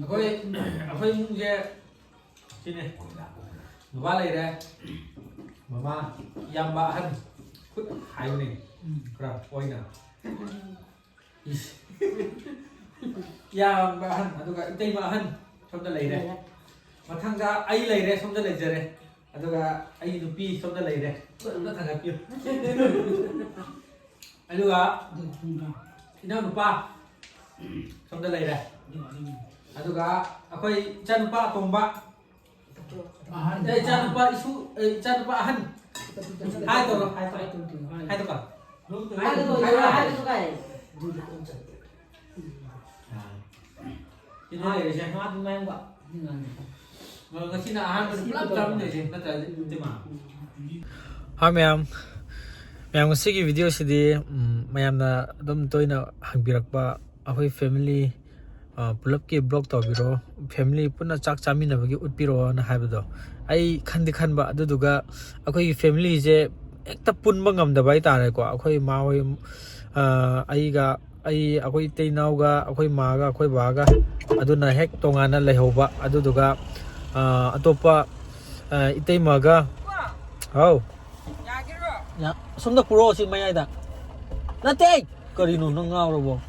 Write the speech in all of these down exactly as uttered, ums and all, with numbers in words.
ꯑꯩꯈꯣꯏ ꯑꯩꯈꯣꯏ ꯏꯃꯨꯡꯁꯦ ꯁꯤꯅꯦ꯫ ꯅꯨꯄꯥ ꯂꯩꯔꯦ꯫ ꯃꯃꯥ꯫ ꯏꯌꯥꯝꯕ ꯑꯍꯟ꯫ ꯈꯨꯠ ꯍꯥꯏꯕꯅꯦ꯫ ꯈꯔ ꯑꯣꯏꯅ꯫ ꯏꯁ꯫ ꯏꯌꯥꯝꯕ ꯑꯍꯟ ꯑꯗꯨꯒ ꯏꯇꯩꯃ ꯑꯍꯟ ꯁꯣꯝꯗ ꯂꯩꯔꯦ꯫ ꯃꯊꯪꯗ ꯑꯩ ꯂꯩꯔꯦ, ꯁꯣꯝꯗ ꯂꯩꯖꯔꯦ꯫ ꯑꯗꯨꯒ ꯑꯩꯒꯤ ꯅꯨꯄꯤ ꯁꯣꯝꯗ ꯂꯩꯔꯦ꯫ ꯈꯨꯠ ꯑꯝꯇ ꯊꯥꯡꯒꯠꯄꯤꯌꯨ꯫ ꯑꯗꯨꯒ ꯏꯅꯥꯎꯅꯨꯄꯥ ꯁꯣꯝꯗ ꯂꯩꯔꯦ꯫ ꯑꯗꯨꯒ ꯑꯩꯈꯣꯏ ꯏꯆꯥꯅꯨꯄꯥ ꯑꯇꯣꯝꯕ, ꯑꯦ, ꯏꯆꯥꯅꯨꯄꯥ ꯏꯁꯨ, ꯑꯦ, ꯏꯆꯥꯅꯨꯄꯥ ꯑꯍꯟ꯫ ꯍꯥꯏ ꯇꯧꯔꯣ, ꯍꯥꯏ ꯇꯧꯔꯣ꯫ ꯍꯥꯏ ꯇꯧꯔꯣ꯫ ꯁꯤꯗ ꯂꯩꯔꯤꯁꯦ꯫ ꯉꯁꯤꯅ ꯑꯍꯥꯟꯕꯗ ꯄꯨꯂꯞ ꯆꯥꯃꯤꯟꯅꯩꯁꯦ, ꯅꯠꯇ꯭ꯔꯗꯤ ꯅꯠꯇꯦ ꯃꯥ꯫ ꯍꯥꯏ ꯃꯌꯥꯝ, ꯃꯌꯥꯝ ꯉꯁꯤꯒꯤ ꯚꯤꯗꯤꯑꯣꯁꯤꯗꯤ, ꯎꯝ, ꯃꯌꯥꯝꯅ ꯑꯗꯨꯝ ꯇꯣꯏꯅ ꯍꯪꯕꯤꯔꯛꯄ ꯑꯩꯈꯣꯏ ꯐꯦꯃꯤꯂꯤ, ꯑ, ꯄꯨꯂꯞꯀꯤ ꯕ꯭ꯂꯣꯛ ꯇꯧꯕꯤꯔꯣ, ꯐꯦꯃꯤꯂꯤ ꯄꯨꯟꯅ ꯆꯥꯛ ꯆꯥꯃꯤꯟꯅꯕꯒꯤ ꯎꯠꯄꯤꯔꯛꯑꯣꯅ ꯍꯥꯏꯕꯗꯣ꯫ ꯑꯩ ꯈꯟꯗꯤ ꯈꯟꯕ, ꯑꯗꯨꯗꯨꯒ ꯑꯩꯈꯣꯏꯒꯤ ꯐꯦꯃꯤꯂꯤꯁꯦ ꯍꯦꯛꯇ ꯄꯨꯟꯕ ꯉꯝꯗꯕ ꯍꯥꯏꯇꯥꯔꯦꯀꯣ꯫ ꯑꯩꯈꯣꯏ ꯏꯃꯥ ꯍꯣꯏ, ꯑ, ꯑꯩꯒ, ꯑꯩ, ꯑꯩꯈꯣꯏ ꯏꯇꯩ ꯏꯅꯥꯎꯒ, ꯑꯩꯈꯣꯏ ꯃꯥꯒ, ꯑꯩꯈꯣꯏ ꯕꯥꯒ, ꯑꯗꯨꯅ ꯍꯦꯛ ꯇꯣꯉꯥꯟꯅ ꯂꯩꯍꯧꯕ꯫ ꯑꯗꯨꯗꯨꯒ, ꯑ, ꯑꯇꯣꯞꯄ, ꯑ, ꯏꯇꯩꯃꯒ, ꯍꯥꯎ꯫ ꯌꯥ-, ꯑꯁꯣꯝꯗ ꯄꯨꯔꯛꯑꯣ, ꯁꯤ ꯃꯌꯥꯏꯗ꯫ ꯅꯠꯇꯦ! ꯀꯔꯤꯅꯣ, ꯅꯪ ꯉꯥꯎꯔꯕꯣ?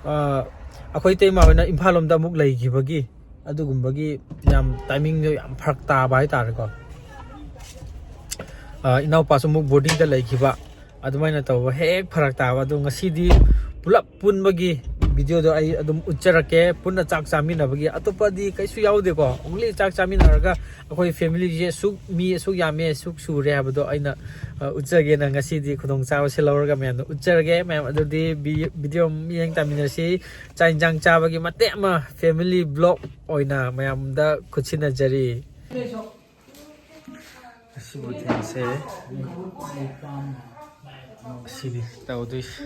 ꯑ, ꯑꯩꯈꯣꯏ ꯏꯇꯩꯃ ꯍꯣꯏꯅ ꯏꯝꯐꯥꯜ ꯂꯣꯝꯗ ꯑꯃꯨꯛ ꯂꯩꯈꯤꯕꯒꯤ, ꯑꯗꯨꯒꯨꯝꯕꯒꯤ ꯌꯥꯝ ꯇꯥꯏꯃꯤꯡꯗꯣ ꯌꯥꯝ ꯐꯔꯛ ꯇꯥꯕ ꯍꯥꯏꯇꯥꯔꯦꯀꯣ꯫ ꯑ, ꯏꯅꯥꯎꯄꯥꯁꯨ ꯑꯃꯨꯛ ꯕꯣꯔꯗꯤꯡꯗ ꯂꯩꯈꯤꯕ, ꯑꯗꯨꯃꯥꯏꯅ ꯇꯧꯕ ꯍꯦꯛ ꯐꯔꯛ ꯇꯥꯕ꯫ ꯑꯗꯣ ꯉꯁꯤꯗꯤ ꯄꯨꯂꯞ ꯄꯨꯟꯕꯒꯤ ꯚꯤꯗꯤꯑꯣꯗꯣ ꯑꯩ ꯑꯗꯨꯝ ꯎꯠꯆꯔꯛꯀꯦ, ꯄꯨꯟꯅ ꯆꯥꯛ ꯆꯥꯃꯤꯟꯅꯕꯒꯤ꯫ ꯑꯇꯣꯞꯄꯗꯤ ꯀꯩꯁꯨ ꯌꯥꯎꯗꯦꯀꯣ, only ꯆꯥꯛ ꯆꯥꯃꯤꯟꯅꯔꯒ ꯑꯩꯈꯣꯏ ꯐꯦꯃꯤꯂꯤꯁꯦ ꯑꯁꯨꯛ, ꯃꯤ ꯑꯁꯨꯛ ꯌꯥꯝꯃꯦ, ꯑꯁꯨꯛ ꯁꯨꯔꯦ ꯍꯥꯏꯕꯗꯣ ꯑꯩꯅ, ꯑ, ꯎꯠꯆꯒꯦꯅ ꯉꯁꯤꯗꯤ ꯈꯨꯗꯣꯡꯆꯥꯕꯁꯦ ꯂꯧꯔꯒ ꯃꯌꯥꯝꯗ ꯎꯠꯆꯔꯒꯦ꯫ ꯃꯌꯥꯝ ꯑꯗꯨꯗꯤ ꯚꯤ-, ꯚꯤꯗꯤꯑꯣ ꯃꯤꯠꯌꯦꯡ ꯇꯥꯃꯤꯟꯅꯁꯤ꯫ ꯆꯥꯛ ꯏꯟꯁꯥꯡ ꯆꯥꯕꯒꯤ ꯃꯇꯦꯛ ꯑꯃ, ꯐꯦꯃꯤꯂꯤ ꯕ꯭ꯂꯣꯛ ꯑꯣꯏꯅ ꯃꯌꯥꯝꯗ ꯈꯨꯠꯁꯤꯟꯅꯖꯔꯤ꯫ ꯑꯁꯤ ꯃꯊꯦꯜꯁꯦ, ꯑꯁꯤꯅꯤ ꯇꯧꯗꯣꯏꯁꯦ꯫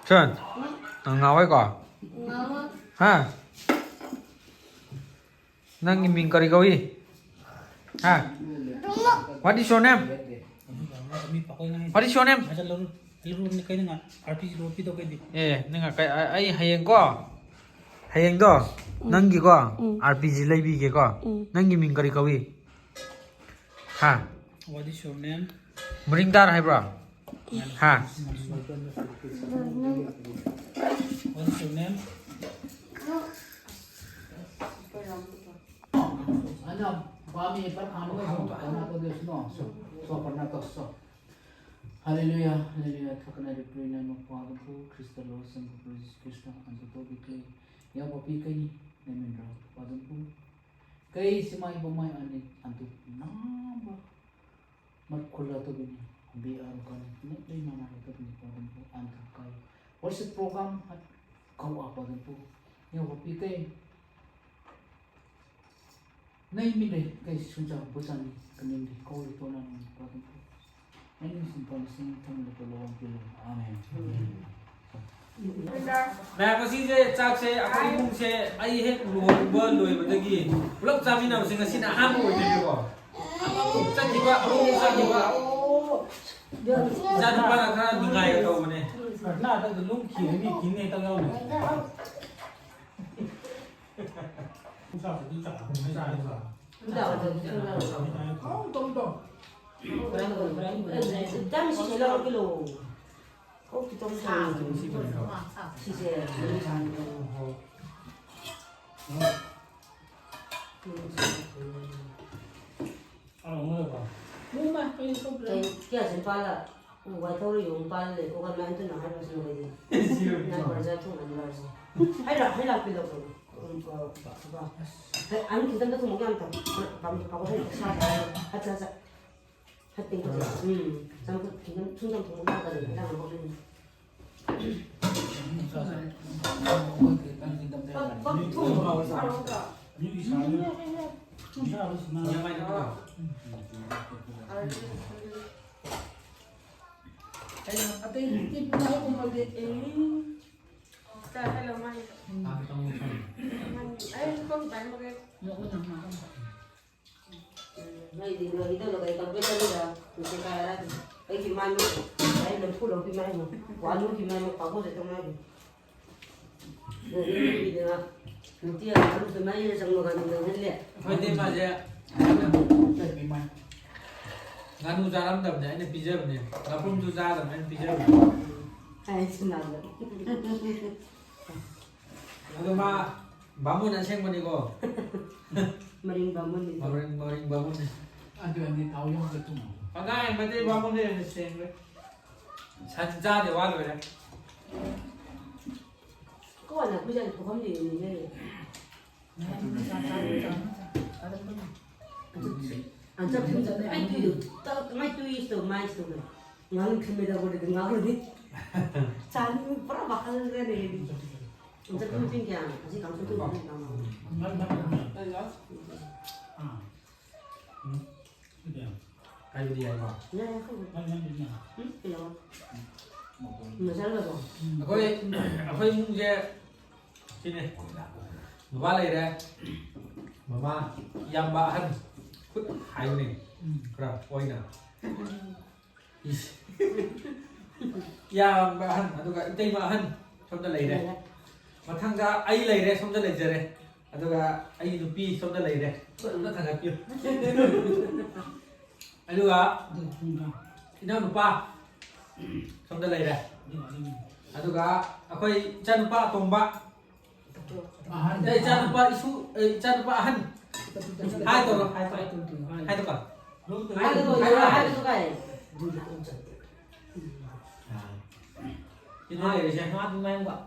ꯁꯟ, ꯅꯪ ꯉꯥꯎꯋꯦꯀꯣ? ꯍꯥ? ꯅꯪꯒꯤ ꯃꯤꯡ ꯀꯔꯤ ꯀꯧꯏ? ꯍꯥ? What is your name? What is your name? ꯑꯦ, ꯅꯪ ꯀꯩ-, ꯑ-, ꯑꯩ ꯍꯌꯦꯡꯀꯣ, ꯍꯌꯦꯡꯗꯣ ꯎꯝ꯫ ꯅꯪꯒꯤꯀꯣ ꯎꯝ꯫ R P G ꯂꯩꯕꯤꯒꯦꯀꯣ꯫ ꯎꯝ꯫ ꯅꯪꯒꯤ ꯃꯤꯡ ꯀꯔꯤ ꯀꯧꯏ? ꯍꯥ? What is your name? ꯃꯔꯤꯡꯗꯥꯔ ꯍꯥꯏꯕ꯭ꯔꯣ? ꯍꯥ? What is your name? Ana, bami par khano ko so, purna to de suno, so, so purna to so. Hallelujah, hallelujah. Thakna de prina no Padam pu Krista lo, Sangha pu Jesus Krista, anto to bikle. Ya papi kai ni, nemen ra, Padam pu. Kai simai bomai ani, anto namba. Mat khula to bini, bi aru kani, ne, ne mana to bini, Padam pu, anto kai. Worship program, hat kau apa Padam pu. Ya papi kai. Nai mi le, kai sunja bujani, kaning di kau itu na nung Padam pu. Nai mi simpan sing tam le palo ang pilo. Amen. ꯃꯌꯥꯝ, ꯉꯁꯤꯁꯦ ꯆꯥꯛꯁꯦ ꯑꯩꯈꯣꯏ ꯏꯃꯨꯡꯁꯦ ꯑꯩ ꯍꯦꯛ ꯂꯨꯍꯣꯡꯕ ꯂꯣꯏꯕꯗꯒꯤ ꯄꯨꯂꯞ ꯆꯥꯃꯤꯟꯅꯕꯁꯦ ꯉꯁꯤꯅ ꯑꯍꯥꯟꯕ ꯑꯣꯏꯗꯣꯏꯅꯦꯀꯣ꯫ ꯑꯃꯨꯛ ꯆꯠꯈꯤꯕ, ꯑꯃꯨꯛ ꯆꯠꯈꯤꯕ꯫ ꯏꯆꯥꯅꯨꯄꯥꯅ ꯈꯔ ꯅꯤꯡꯉꯥꯏꯒ ꯇꯧꯕꯅꯦ꯫ ꯅꯥꯗ ꯑꯗꯨ ꯂꯨꯝꯈꯤꯔꯅꯤ, ꯀꯤꯟꯅꯦ ꯇꯧ ꯌꯥꯎꯅꯤ꯫ Kaya sing pala, uwa tawri yung pala le, uwa man to na harus mo kaya. Na barja to na barja. Hay la, hay la pila ko. Ba, ba. Hay, ang kita na tumong yan ta. Pam, pa ko hay sa sa. Hat sa sa. Hat ting ko. Hmm. Sam ko tum tum tum ka le. Na ko. ꯆꯥ ꯍꯩ ꯂꯧ ꯃꯥꯅꯤ꯫ ꯑꯩ ꯀꯣꯝ ꯄꯥꯏꯃꯒꯦ꯫ ꯅꯣꯏꯗꯤ ꯂꯣꯏꯒꯗꯧꯔꯦ, ꯀꯩ ꯇꯧꯒꯦ ꯇꯧꯔꯤꯔ? ꯅꯨꯡꯁꯤꯠ ꯀꯥꯔꯦ ꯍꯥꯏꯗꯤ꯫ ꯑꯩꯒꯤ ꯃꯥꯏꯃꯛ, ꯑꯩ ꯂꯐꯨ ꯂꯧꯕꯤ ꯃꯥꯏꯃꯛ, ꯋꯥꯂꯨꯒꯤ ꯃꯥꯏꯃꯛ ꯄꯥꯛꯊꯣꯛꯆꯠꯇꯧ ꯃꯥꯏꯃꯛ꯫ ꯅꯨꯡꯇꯤ ꯑꯂꯨꯁꯦ ꯃꯥꯏ ꯆꯪꯕ ꯀꯥꯟꯗ ꯉꯥꯡꯍꯜꯂꯦ꯫ ꯑꯩꯈꯣꯏꯗꯤ ꯃꯥꯁꯦ ꯉꯥꯅꯨ ꯆꯥꯔꯝꯗꯕꯅꯦ, ꯑꯩꯅ ꯄꯤꯖꯕꯅꯦ꯫ ꯉꯥꯄ꯭ꯔꯨꯝꯁꯨ ꯆꯥꯗꯕꯅꯦ, ꯑꯩꯅ ꯄꯤꯖꯕꯅꯦ꯫ ꯍꯥꯏꯁꯤ ꯅꯥꯟꯗ꯫ ꯑꯗꯣ ꯃꯥ ꯕꯥꯃꯣꯟ ꯑꯁꯦꯡꯕꯅꯤꯀꯣ꯫ ꯃꯔꯤꯡ ꯕꯥꯃꯣꯟꯅꯤ꯫ ꯃꯔꯤꯡ, ꯃꯔꯤꯡ ꯕꯥꯃꯣꯟꯅꯤ꯫ ꯑꯗꯨ ꯑꯅꯤ ꯊꯥꯎ ꯌꯥꯎꯗ ꯊꯨꯝ꯫ ꯀꯗꯥꯏ ꯃꯩꯇꯩ ꯕꯥꯃꯣꯟꯅ ꯍꯦꯟꯅ ꯁꯦꯡꯈ꯭ꯔꯦ꯫ ꯁꯟ ꯆꯥꯗꯦ ꯋꯥ ꯂꯣꯏꯔꯦ꯫ ꯀꯣꯟꯅ ꯑꯩꯈꯣꯏ ꯁꯟ ꯊꯣꯛꯐꯝꯗꯤ ꯅꯤꯡꯁꯤꯡꯉꯦ꯫ ꯑꯗꯨ ꯑꯟꯆꯠ ꯊꯨꯝ ꯆꯠꯂꯦ꯫ ꯑꯩ ꯇꯨꯏꯗꯨ ꯇ-, ꯀꯃꯥꯏ ꯇꯨꯏ ꯁꯤꯗ ꯃꯥꯏ ꯁꯤꯗ ꯉꯥꯡ ꯊꯨꯝꯃꯦꯗ ꯍꯣꯔꯦꯟ ꯉꯥꯡꯂꯗꯤ꯫ ꯆꯥꯅꯤꯡ ꯄꯨꯔꯥ ꯋꯥꯈꯜꯗꯅꯦ ꯑꯩꯗꯤ꯫ ꯑꯟꯆꯠ ꯊꯨꯝ ꯆꯤꯡ ꯀꯌꯥ? ꯑꯁꯤ ꯀꯥꯡꯁꯣꯏ ꯊꯣꯡꯕ ꯅꯪ ꯀꯥꯡꯉꯧ꯫ ꯃꯥꯏ, ꯃꯥꯏ, ꯃꯥꯏ꯫ ꯑꯥ꯫ ꯎꯝ꯫ ꯀꯥꯏꯕꯗꯤ ꯌꯥꯏꯀꯣ? ꯌꯥꯏ, ꯌꯥꯏ, ꯈꯪꯉꯦ꯫ ꯎꯝ, ꯀꯩꯗꯧꯕ? ꯎꯝ꯫ ꯃꯆꯜꯒꯗꯣ? ꯑꯩꯈꯣꯏ, ꯑꯩꯈꯣꯏ ꯏꯃꯨꯡꯁꯦ ꯁꯤꯅꯦ꯫ ꯕꯕꯥ ꯂꯩꯔꯦ꯫ ꯃꯃꯥ, ꯏꯌꯥꯝꯕ ꯑꯍꯟ꯫ ꯈꯨꯠ ꯍꯥꯏꯌꯨꯅꯦ꯫ ꯎꯝ꯫ ꯈꯔ ꯑꯣꯏꯅ꯫ ꯏꯁ꯫ ꯏꯌꯥꯝꯕ ꯑꯍꯟ, ꯑꯗꯨꯒ ꯏꯇꯩꯃ ꯑꯍꯟ ꯁꯣꯝꯗ ꯂꯩꯔꯦ꯫ ꯂꯩꯔꯦ꯫ ꯃꯊꯪꯗ ꯑꯩ ꯂꯩꯔꯦ, ꯁꯣꯝꯗ ꯂꯩꯖꯔꯦ꯫ ꯑꯗꯨꯒ ꯑꯩꯒꯤ ꯅꯨꯄꯤ ꯁꯣꯝꯗ ꯂꯩꯔꯦ꯫ ꯈꯨꯠ ꯑꯝꯇ ꯊꯥꯡꯒꯠꯄꯤꯌꯨ꯫ ꯑꯗꯨꯒ ꯏꯅꯥꯎꯅꯨꯄꯥ ꯁꯣꯝꯗ ꯂꯩꯔꯦ꯫ ꯑꯗꯨꯒ ꯑꯩꯈꯣꯏ ꯏꯆꯥꯅꯨꯄꯥ ꯑꯇꯣꯝꯕ꯫ ꯑꯍꯟ꯫ ꯑꯦ, ꯏꯆꯥꯅꯨꯄꯥ ꯏꯁꯨ, ꯑꯦ, ꯏꯆꯥꯅꯨꯄꯥ ꯑꯍꯟ꯫ ꯍꯥꯏ ꯇꯧꯔꯣ, ꯍꯥꯏ ꯇꯧꯔꯣ꯫ ꯍꯥꯏ ꯇꯧꯔꯣ꯫ ꯍꯥꯏꯕꯗꯣ ꯂꯣꯏꯔꯦ, ꯍꯥꯏꯕꯗꯣ ꯀꯥꯏ? ꯑꯥ꯫ ꯁꯤꯗ ꯂꯩꯔꯤꯁꯦ꯫ ꯃꯥꯗꯤ ꯃꯥꯏ ꯋꯥ-,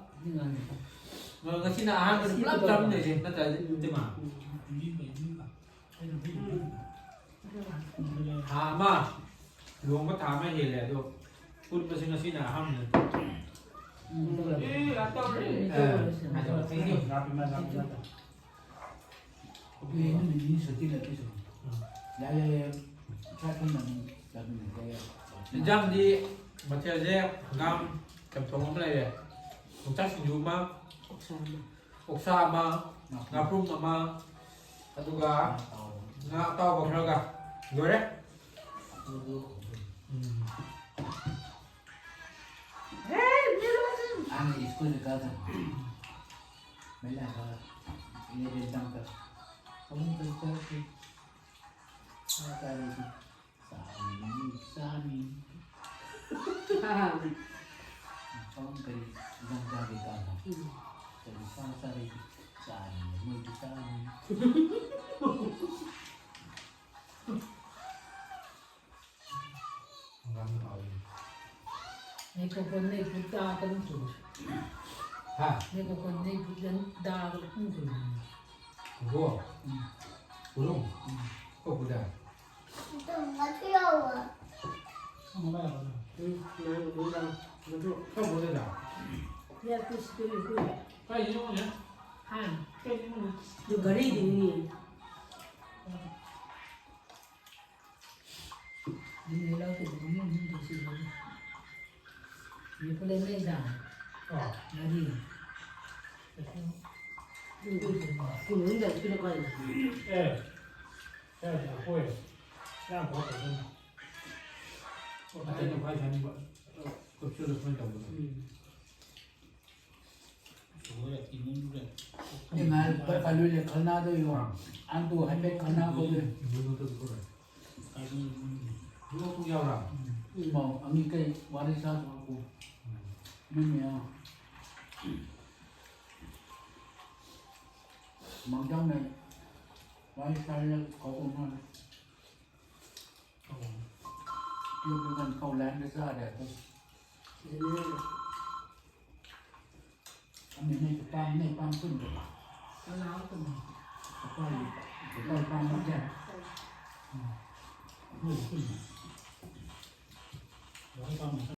ꯉꯁꯤꯅ ꯑꯍꯥꯟꯕꯅꯤ ꯄꯨꯂꯞ ꯆꯥꯃꯤꯟꯅꯩꯁꯦ, ꯅꯠꯇ꯭ꯔꯗꯤ ꯅꯠꯇꯦ ꯃꯥ꯫ ꯊꯥ ꯑꯃ, ꯂꯨꯍꯣꯡꯕ ꯊꯥ ꯑꯃ ꯍꯦꯜꯂꯦ, ꯑꯗꯣ ꯄꯨꯟꯕꯁꯦ ꯉꯁꯤꯅ ꯑꯍꯥꯟꯕꯅꯦ꯫ ꯎꯝ, ꯑꯦ, ꯌꯥꯝ ꯇꯧꯔꯦ꯫ ꯑꯦ, ꯍꯥꯏꯗꯣ, thank you꯫ ꯎꯝ꯫ ꯌꯥꯏ, ꯌꯥꯏ, ꯌꯥꯏ꯫ ꯏꯟꯖꯥꯡꯗꯤ ꯃꯊꯦꯜꯁꯦ ꯍꯪꯒꯥꯝ ꯆꯝꯊꯣꯡ ꯑꯃ ꯂꯩꯔꯦ꯫ ꯌꯣꯡꯆꯥꯛ ꯁꯤꯡꯖꯨ ꯑꯃ, ꯑꯣꯛꯁꯥ ꯑꯃ, ꯉꯥꯄ꯭ꯔꯨꯝ ꯑꯃ, ꯑꯗꯨꯒ ꯉꯥ ꯑꯇꯥꯎꯕ ꯈꯔꯒ ꯂꯣꯏꯔꯦ꯫ ꯎꯝ꯫ ꯑꯩꯅ ꯁ꯭ꯀꯨꯜꯗ ꯀꯥꯗ ꯃꯩꯂꯥꯗ ꯏꯂꯦꯚꯦꯟ ꯇꯝꯗ ꯑꯃꯨꯛ ꯀꯔꯤ ꯆꯥꯔꯛꯀꯦ? ꯁꯥ ꯆꯥꯔꯛꯏ꯫ ꯆꯥꯅꯤ, ꯆꯥꯅꯤ꯫ ꯃꯐꯝ ꯀꯔꯤ ꯏꯟꯖꯥꯡ ꯆꯥꯒꯦ ꯀꯥꯏꯅ꯫ ꯎꯝ꯫ ꯀꯔꯤ ꯁꯥ ꯆꯥꯔꯛꯏ? ꯆꯥꯅꯤ, ꯃꯣꯏꯗꯤ ꯆꯥꯅꯤ꯫ ꯍꯪꯒꯥꯝ ꯍꯥꯎꯋꯤ꯫ ꯅꯣꯏ ꯀꯣꯀꯣꯟ ꯅꯣꯏ ꯐꯨꯠ ꯇꯥ ꯀꯔꯝ ꯇꯧꯔꯤ? ꯍꯥ? ꯅꯣꯏ ꯀꯣꯀꯣꯟ ꯅꯣꯏ ꯐꯨꯠ ꯌꯥꯝ ꯇꯥ ꯀꯔꯝ ꯇꯧꯔꯤ? ꯀꯣꯀꯣ? ꯎꯝ꯫ ꯀꯣꯂꯨꯡ? ꯎꯝ꯫ ꯀꯣꯀꯣꯗ? ꯎꯝ, ꯃꯥꯅ ꯎꯝ ꯇꯥ꯫ ꯀꯣꯀꯣꯗ? ꯌꯥ, ꯄꯤꯁ ꯄꯤꯔꯤ ꯄꯤꯔꯤ꯫ ꯀꯥꯏꯗꯅꯣ ꯈꯪꯗꯦ꯫ ꯍꯥ? ꯀꯥꯏꯗꯅꯣ ꯈꯪꯗꯦ꯫ ꯑꯗꯨ ꯘꯔꯤꯗꯨꯅꯤ꯫ ꯅꯦ ꯂꯧ ꯀꯦꯖꯤ ꯑꯍꯨꯝ ꯑꯍꯨꯝ ꯇꯧꯁꯤ ꯂꯧ꯫ ꯅꯦ ꯄꯨꯂꯦꯟ ꯂꯩꯗ꯫ ꯑꯥ꯫ ꯃꯔꯤ꯫ ꯀꯩꯅꯣꯗ ꯁꯤꯅ ꯀꯥꯏꯗ? ꯑꯦ꯫ ꯀꯥꯏꯗ? ꯑꯩꯈꯣꯏ꯫ ꯌꯥꯝ ꯐꯕ ꯇꯧꯗꯣꯏꯅꯤ꯫ ꯑꯇꯩꯅ ꯈ꯭ꯋꯥꯏ ꯁꯥꯅꯤꯡꯕ꯫ ꯀꯨꯞꯁꯨꯗ ꯁꯨꯃꯥꯏꯅ ꯇꯧꯕꯗꯣ꯫ ꯎꯝ꯫ ꯑꯩ ꯉꯥꯏ ꯄ-, ꯄꯜꯂꯨꯏꯅꯦ, ꯈꯜꯅꯥꯗꯣ ꯌꯦꯡꯉꯣ꯫ ꯑꯥ꯫ ꯑꯥꯡꯇꯨ ꯍꯥꯏꯐꯦꯠ ꯈꯜꯅꯥ ꯀꯧꯗꯣꯏꯅꯦ꯫ ꯂꯣꯛ ꯌꯥꯎꯔꯥ? ꯎꯝ꯫ ꯏꯃꯥꯎ, ꯑꯅꯤ ꯀꯩ ꯋꯥꯔꯤ ꯁꯥ ꯁꯥ ꯀꯣ꯫ ꯎꯝ꯫ ꯃꯤ ꯃꯌꯥꯝ꯫ ꯃꯥꯡꯖꯥꯎꯅ ꯋꯥꯔꯤ ꯁꯥꯔꯦ ꯀꯧꯕ ꯃꯥꯜꯂꯦ꯫ ꯌꯨꯝꯗ ꯀꯧ ꯂꯥꯏꯟꯗ ꯆꯥꯔꯦ ꯑꯗꯨꯝ꯫ ꯑꯃ ꯅꯣꯏ ꯄꯥꯝ, ꯅꯣꯏ ꯄꯥꯝ ꯄꯨꯟꯗ꯭ꯔꯣ? ꯀꯅꯥ ꯄꯨꯟꯅꯣ? ꯄꯥꯄꯥꯒꯤ, ꯄꯥꯄꯥꯒꯤ ꯄꯥꯝ ꯅꯠꯇꯦ꯫ ꯎꯝ꯫ ꯅꯣꯏ ꯄꯨꯟꯅ꯫